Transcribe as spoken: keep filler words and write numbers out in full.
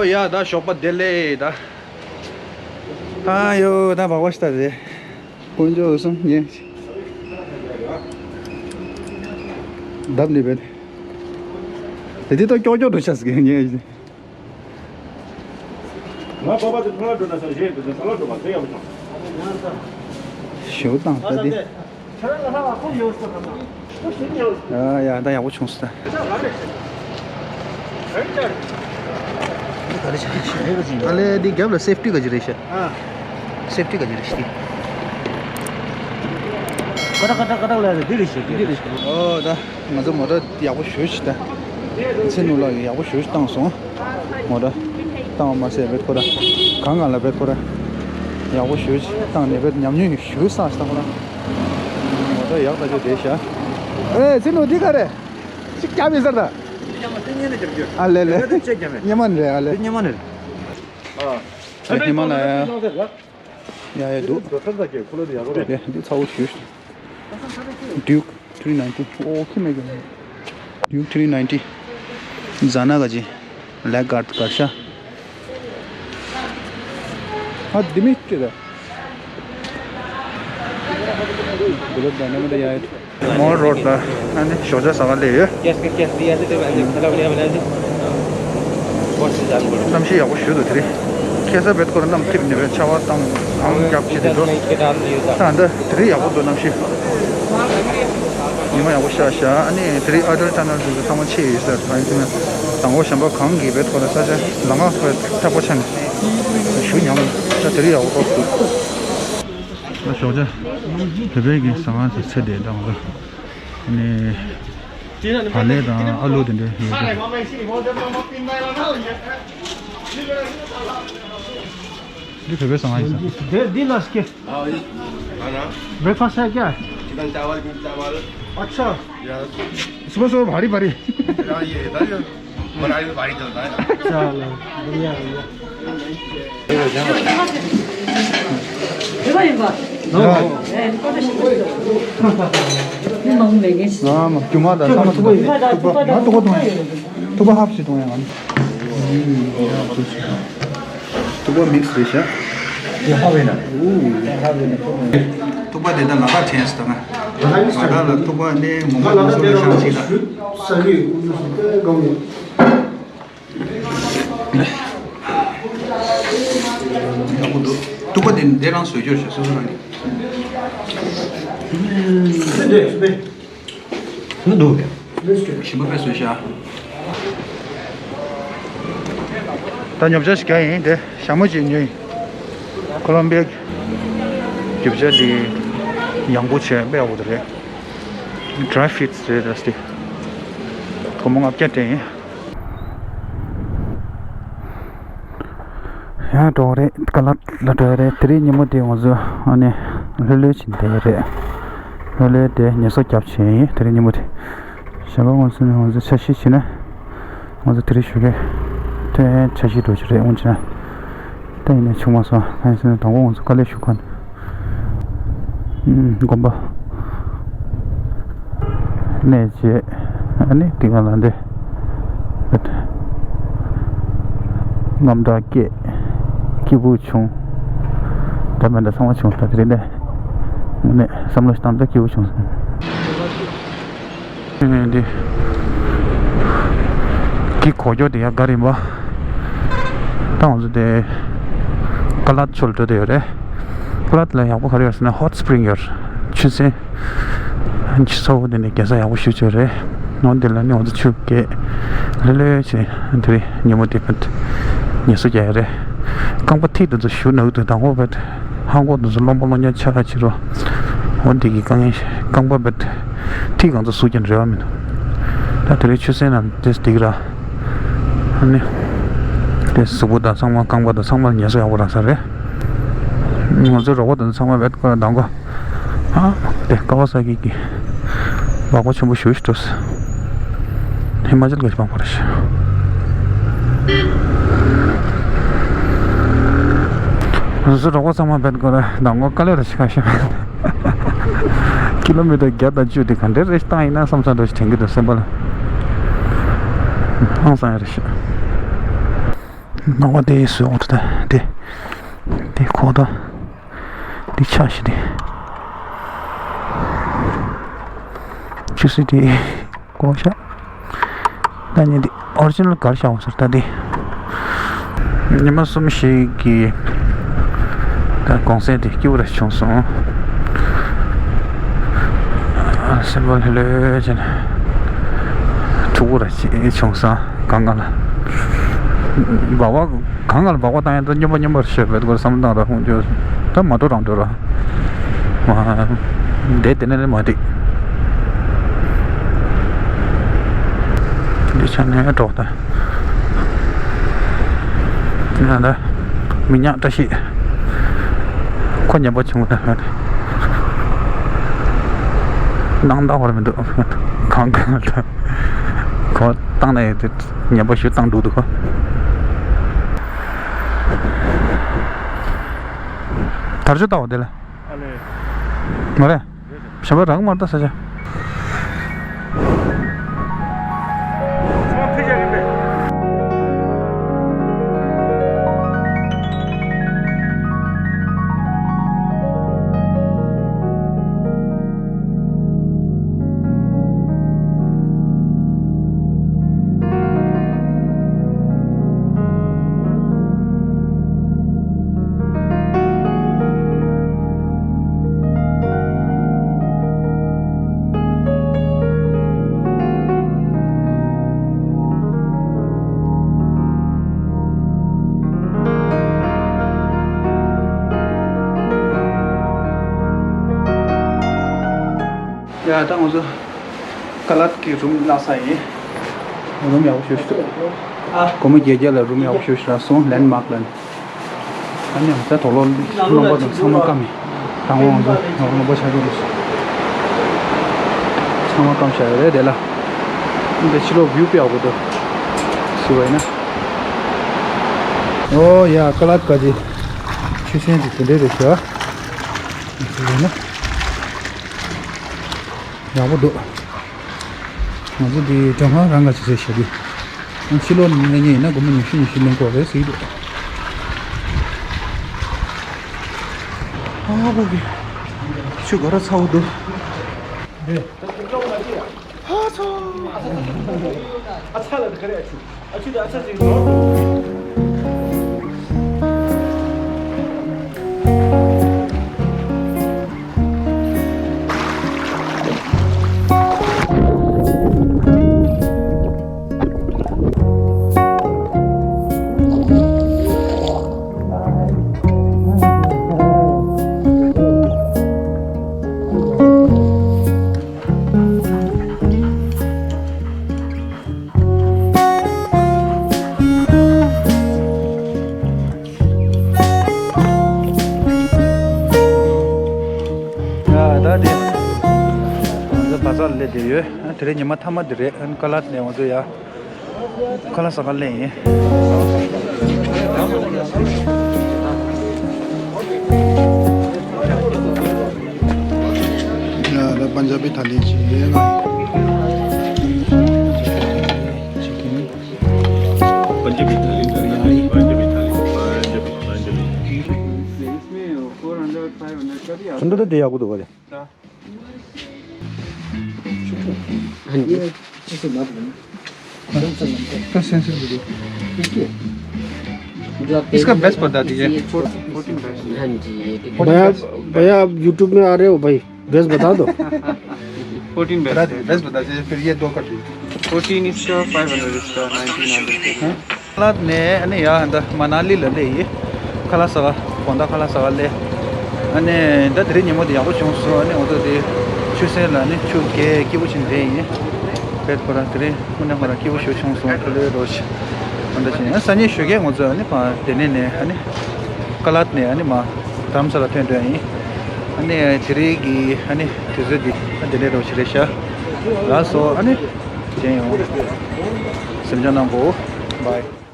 ཡ་ད་ཞོགས་པ་བདེ་ལེགས་ད། ཨ་ཡོ་ད་བག་བ་ཤི་ད་རེད། དཀོན་མཆོག་གསུམ་ཉེ། བརྡབ་ནི་བེད། དེ་དེ་ཏོ་ཀྱོག་ཀྱོག་འགྲོ་ཆ་ཟིག་ཉེ། ང་པ་པ་དེ་ཐོ་ལ་འགྲོ་ན་ས་གཞས་དེ་ཐོ་ལ་འགྲོ་པ་དེ་ཡག་པོ་བྱུང་། ཞོ་དང་ད་དེ། ཨ་ཡ་ད་ཡག་པོ་བྱུང་སོང་ད། ཨ་ལེ་འདི་རྒྱབ་ལ་སེབ་ཊི་ག་ཅི་རེད་ཤག་ཨ། སེབ་ཊི་ག་ཅི་རེད་ཤག་ཀ་ཏག་ཀ་ཏག་ཀ་ཏག་ལ་འདི་རེད་ཤག་འདི་རེད་ཤག་ཨོ་ད་ང་ཚོ་མོ་ཊ་ཡག་པོ་ཞོ་ཞིག་ད། ཚེ་ནུ་ལགས་ཡག་པོ་ཞོ་ཞིག་བཏང་སོང་། མོ་ཊ་བཏང་བ་མ་ཟད་བེད་ཁོ་ར་གང་གང་ལ་བེད་ཁོ་ར་ཡག་པོ་ཞོ་ཞིག་བཏང་ནས་བེད་ཉམས་མྱོང་ཞོ་བསགས་ཤིག་ད་ཁོ་ར། མོ་ཊ་ཡག་ད་ཅོ་བསྡད་ཤག་ཨེ་ཚེ་ནུ་འདི་ག་རེད། ཅིག་རྒྱབ་ཡིན་ཟེར་ད། ཨ་ལེ་ལེ། སྙེ་མ་རེད་ཨ་ལེ། སྙེ་མ་ལ་ཡ། ཡ་ཡ་འདུག་ཡ་འདི་ཚ་བོ་ཞུ། Duke three ninety ཨོ་ཁི་མེ་གི། Duke three ninety ཛ་ན་ག་ཅི། ལེག་གར་གར་ཤ། ཨ་དེ་མི་སྐྱེ་ད། དེ་ལོ་ད་ནམ་ད་ཡ་ཡ། མོ་རོ་ཌི་ལ་ཨ་ནི་ཞོགས་ཇ་ཟ་ག་སླེབས་ཡོད། གནམ་གཤིས་ཡག་པོ་ཞུ་འདུག་དེ་རིང་ཁ་སང་བེད་ཁོ་ར་གནམ་ཐིབས་ནས་བེད་ཆར་པ་བཏང་ཨང་རྒྱབ་བྱས་དེ་འགྲོ། ད་ད་དེ་རིང་ཡག་པོ་འདུག་གནམ་གཤིས། ཉི་མ་ཡག་པོ་ཤར་ཤག་ཨ་ནི་དེ་རིང་ཨ་ཊལ་ཊ་ནལ་དེ་ཚོ་ཚང་མ་ཕྱེ་ཡོད་ས་རེད། ཨ་ནི་དེ་ནས་དང་པོ་གཞན་པ་གང་གི་བེད་ཁོ་ར་ས་ཆ་ལམ་ཁ་ཐག་པ་ཆགས་ནས་ཞུ་ཉམས་ད་དེ་རིང་ཡག་པོ་ཏོག་ཏོག་ད་ཞོགས་ཇ་བོད་པའི་གི་ཟ་ཁང་དེ་ཚེ་བསྡད་དང་ལ་ནི་བག་ལེབ་དང་ཨ་ལུ་དེ་འདྲ་ཡོད་རེད། འདི་བོད་པའི་ཟ་ཁང་ཡིན་ས། འདི་འདི་ལ་སྐྱེ། हाँ, ये खाना। ब्रेकफास्ट है क्या? चिकन चावल, मीट चावल। अच्छा। यस। सुबह सुबह भारी भारी। हाँ, ये इधर ही बनाई में भारी चलता है। चलो, बढ़िया, बढ़िया। ཐུག་པ་ཧབ་ཞིག་གཏོང་ཡ་ང་ནི། ཐུག་པ་མིག་སི་རེད་ཤག་ཐུག་པ་དེ་ད་ལ་ཁ་ཆེན་སི་ད་ང་། ང་ད་ལ་ཐུག་པ་ནི་མོ་མོ་མོ་སོ་ལ་ཤང་ཅིག་ད། ཡག་པོ་འདུག་ཐུག་པ་དེ་འདི་རང་བཟོས་རྒྱུ་རེད་ཤག་སོ་སོ་རང་གི། ང་འདུག་ཞིམ་པོ་དཔེ་བཟོས་ཤག་ད་ཉོ་ཆ་ཞིག་རྒྱག་ཡིན་དེ་ཞྭ་མོ་ཅིག་ཉོས་ཡིན། ཁོ་ལོམ་བི་ཡ་གི་ཉོ་ཆ་འདི་ཡང་པོ་བྱས་དཔེ་ཡག་པོ་དེ་རེད། ཌ་རའི་ཕུ་རུ་ཊི་སི་རེད་ད་སྟེ། སྒོར་མོ་ལྔ་བརྒྱ་སྤྲད་ཡིན། ཡང་འགྲོ་བ་རེད། ཀ་ལ་ལ་འགྲོ་ཡ་རེད། དེ་རིང་ཉིན་མོ་དེ་ང་ཚོ་ཨ་ནི་ལྷོད་ལྷོད་བྱས་བསྡད་ཡ་རེད། ལྷོད་ལྷོད་དེ་ངལ་གསོ་རྒྱབ་བྱས་ཡིན་དེ་རིང་ཉིན་མོ་དེ། ཞག་པ་ང་ཚོ་ནས་ང་ཚོ་འཆར་གཞི་བྱས་ན། ང་ཚོ་དེ་རིང་ཞོགས་ཀས་ཐོན་འཆར་གཞི་འགྲོ་རྒྱུ་རེད་འོང་བྱས་ན། ད་ཡིན་ནའི་བྱུང་མ་སོང་། ད་ཡིན་ཟེར་ན་དང་པོ་ང་ཚོ་དཀའ་ལས་ཞུ་མཁན། ཨུམ། དགོན་པ་གནས་བྱས། ཨ་ནི་དེ་ག་ལ་འདི་རྔམ་སྐྲག་སྐྱེས། སྐྱིད་པོ་བྱུང་། ད་མེད་འདྲ་ཚང་མ་བྱུང་། ད་དེ་རིང་ནས་ནས་བསམ་བློ་ཞིག་བཏང་། ད་སྐྱིད་པོ་བྱུང་སོང་། འདི་གི་གོ་རྒྱུ་དེ་ཡ་ག་རེ་ཡིན་པ། ད་ང་ཚོ་དེ་ཀ་ལ་ཆུ་ལ་འགྲོ་དེ་ཡོད་རེད། ཀ་ལ་ལ་ཡག་པོ་ག་རེ་ཡོད་ཟེར་ན་ཧོཊ་སི་པི་རིང་ཡོད་རེད། ཆུ་སྲིན། ཆུ་ཚ་པོ་དེ་ནས་རྒྱལ་ས་ཡག་པོ་ཞིག་ཡོད་རེད། ནང་དེ་ལ་ནི་ང་ཚོ་ཆུ་སྐྱེལ་ལྷོད་ལྷོད་བྱས་དེ་རིང་ཉིན་མོ་དེ་བེད་ངལ་གསོ་རྒྱག་ཡ་རེད། རྐང་པ་ཐིག་དེ་ཚོ་ཞུ་ནག་དུས་དང་པོ་བེད། ཧང་གོ་དེ་ཚོ་རློན་པ་རློན་རྐྱང་ཆགས་ཆེ་རོ། འོ་འདི་གི་དཀའ་ངལ་རྐང་པ་བེད། ཐིག་གང་ཚོ་ཟུག་ཀྱང་རེ་བ་མི་འདུག་ད་དེ་རིང་ཆུ་སྲིན་ནང་དེ་སྡིག་ར། ཨ་ནི། དེ་གཟུགས་པོ་དང་ཚང་མ་རྐང་པ་དང་ཚང་མ་ངལ་གསོ་ཡག་པོ་རག་ས་རེད། ང་ཚོའི་རོགས་པ་དང་ཚང་མ་བེད་ཀ་དང་གོ། ཨ། དེ་ཀ་ཝ་ས་ཀི་གི་སྦག་པ་ཆེན་པོ་ཞེ་པོ་ཞིག་འགྲོ་སོང་། ཧི་མ་ཅལ་གྱི་སྦག་པ་རེད་ཤག་ང་ཚོའི་རོགས་པ་ཚང་མ་བེད་ཀ་དང་གོ་དཀའ་ལས་རེད་ཤག་ཁ་ཤས། ཀི་ལོ་མི་ཊར་བརྒྱ་དང་བཅུ་དེ་ག་འདྲའི་རེ་བཏང་ཡིན་ན་བསམ་བསམ་འདྲ་ཞིག་དྲན་གྱི་འདུག་སེམས་པ་ལ། ཧང་སང་ཡ་རེད་ཤག་སྣང་བ་དེ་བཟོས་འོང་ད། དེ་དེ་ཁོག་ད། དེ་ཆགས་ཤི་དེ། ཆུ་སྲིན་དེ་ཀོ་ཤ། ད་ཉིན་དེ་ཨོ་རི་ཇི་ནལ་གར་ཤ་འོང་ཟེར་ད་དེ། ཉི་མ་གསུམ་ཞིག་གི་ད་གུང་སེང་དེ་སྐྱིད་པོ་ར་བྱུང་སོང་། སེམས་པ་ལྷོད་ལྷོད་བྱས་ནས་ཕྲུ་གུ་ར་ཅིག་བྱུང་སོང་། གང་ག་ལ་སྦག་སྦག་གང་ག་ལ་སྦག་སྦག་བཏང་ཡང་ད་སྨྱོན་པ་སྨྱོན་པར་ཤོད་པའི་སྐོར་བསམ་བློ་བཏང་ར་ཧུང་ཅོ། ད་མ་འགྲོ་རང་འགྲོ་ར། མ་བསྡད་དེ་ནས་མ་བསྡད། འདི་ཆ་ནས་འགྲོ་ད། ང་ད་མི་ཉག་བཀྲ་ཤིས། ཁོ་ཉན་པ་བྱུང་ད། སྣང་དག་བར་མི་འདུག་གང་གང་ད། ཁོ་བཏང་ན་ཡོད་དུས་ཉན་པ་ཞུ་བཏང་འདུག་འདུག་གོ། དར་ཆུ་ལྟ་བ་དེ་ལ། ཨ་ལེ། མ་རེད། ཞབས་པ་རང་མར་ལྟ་ས་ཆ། ཡ་ད་ང་ཚོ་ཀ་ལད་ཀྱི་རུམ་བླངས་ས་ཡིན། རུམ་ཡག་པོ་ཞེ་པོ་ཞིག་འདུག་ཨ། སྒོར་མོ་བརྒྱད་བརྒྱ་ལ་རུམ་ཡག་པོ་ཞེ་པོ་ཞིག་རག་སོང་། ལེན་མཱག་ལ། ཨ་ནི་ང་ཚོ་དོག་ལོ་རློན་པ་དང་ཚང་མ་སྐམ་ཡིན། དང་པོ་ང་ཚོ་དོག་ལོ་རློན་པ་ཆགས་ཀྱི་རེད། ཚང་མ་སྐམ་བཞག་ཡོད་རེད་དེ་ལ། འདི་ཕྱི་ལོགས་བིའུ་དཔེ་ཡག་པོ་འདུག་ཟེར་བ་ཡིན་ན། ཨོ་ཡ་ཀ་ལད་ཀ་ཅི། ཆུ་ཚན་དེ་དེ་འདྲས་རེད་ཤག་ཟེར་བ་ཡིན་ན། ཡག་པོ་འདུག་ང་ཚོ་འདི་ཀྲུང་ཧྭ་རང་ག་ཆུ་ཚོད་བཞག་གི། ཕྱི་ལོགས་ནས་ཉལ་ཉལ་ཡིན་ན་སྒོར་མོ་ཉི་ཤུ་ཉི་ཤུ་ལེན་དགོས་རེད་ཟེར་གྱི་འདུག་ཨ་ཕ་གི། ཆུ་ག་རེ་ཚ་བོ་འདུག་ཨ་ཚ། ཨ་ཚ་ལ་ག་རེ་ཨ་ཆུ། ཨ་ཆུ་དང་ཨ་ཚ་ཅིག་ནོར་འདུག་ཡ་ད་དེ་ང་ཚོ་བ་ཛར་སླེབས་བསྡད་ཡོད། ཨ་དེ་རིང་ཉི་མ་མཐའ་མ་དེ་རེད། ཨ་ནི་ཀ་ལད་ནས་ང་ཚོ་ཡ་ཁ་ལག་ཟ་གར་སླེབས་ཡིན། ཡ་ད་པན་ཇ་བི་ཐ་ལི་ཅིག་ཡིན་ན། ཅི་ཀིན། पंजाबी थाली, पंजाबी थाली, पंजाबी, पंजाबी। इसमें फ़ोर हंड्रेड, फ़ाइव हंड्रेड का भी आता है। सुंदर तो दिया आपको दोबारा। हाँ जी। तो सेंसर वीडियो। जो आप इसका बेस्ट बता दीजिए। हाँ जी, ये देखो। भैया, भैया, आप YouTube में आ रहे हो भाई? बेस बता दो। Fourteen base. बता दीजिए, बेस बता दीजिए, फिर ये दो कर दीजिए। फोर्टीन इसका, फ़ाइव हंड्रेड इसका, नाइनटीन हंड्रेड। ཁ་ལག་ནས་ཨ་ནི་ཡ་འདི་མ་ན་ལི་ལ་སླེབས་ཡིན། ཁ་ལག་ཟ་ག་དགོང་དག་ཁ་ལག་ཟ་ག་སླེབས། ཨ་ནི་ད་དེ་རིང་ཉིན་མོ་དེ་ཡག་པོ་བྱུང་སོང་། ཨ་ནི་འོ་ད་དེ་ཆུ་སྲིན་ལ་ནི་ཆུ་རྐྱལ་སྐྱིད་པོ་ཞིག་འདྲེན་ཡིན། བེད་ཁོ་རང་དེ་རིང་དངོས་གནས་ཁོ་རང་སྐྱིད་པོ་ཞིག་བྱུང་སོང་། ཁོ་ལོས་རོ་ཞིག་ཨ་འདྲ་བྱས་ནས་སང་ཉིན་ཞོགས་ཀས་ང་ཚོ་ཨ་ནི་ཕར་དེ་ནས་ནས་ཨ་ནི་ཀ་ལད་ནས་ཨ་ནི་མར་རྡ་རམ་ས་ལ་ཐོན་འགྲོ་ཡ་ཡིན། ཨ་ནི་དེ་རིང་གི་ཨ་ནི་དུས་ཚོད་འདི་ཨ་དེ་འདྲས་རོ་ཞིག་རེད་ཤག་ལགས་སོ། ཨ་ནི་མཇལ་ཡོང་། སེམས་ཆུང་གནང་གོ། བཱའི།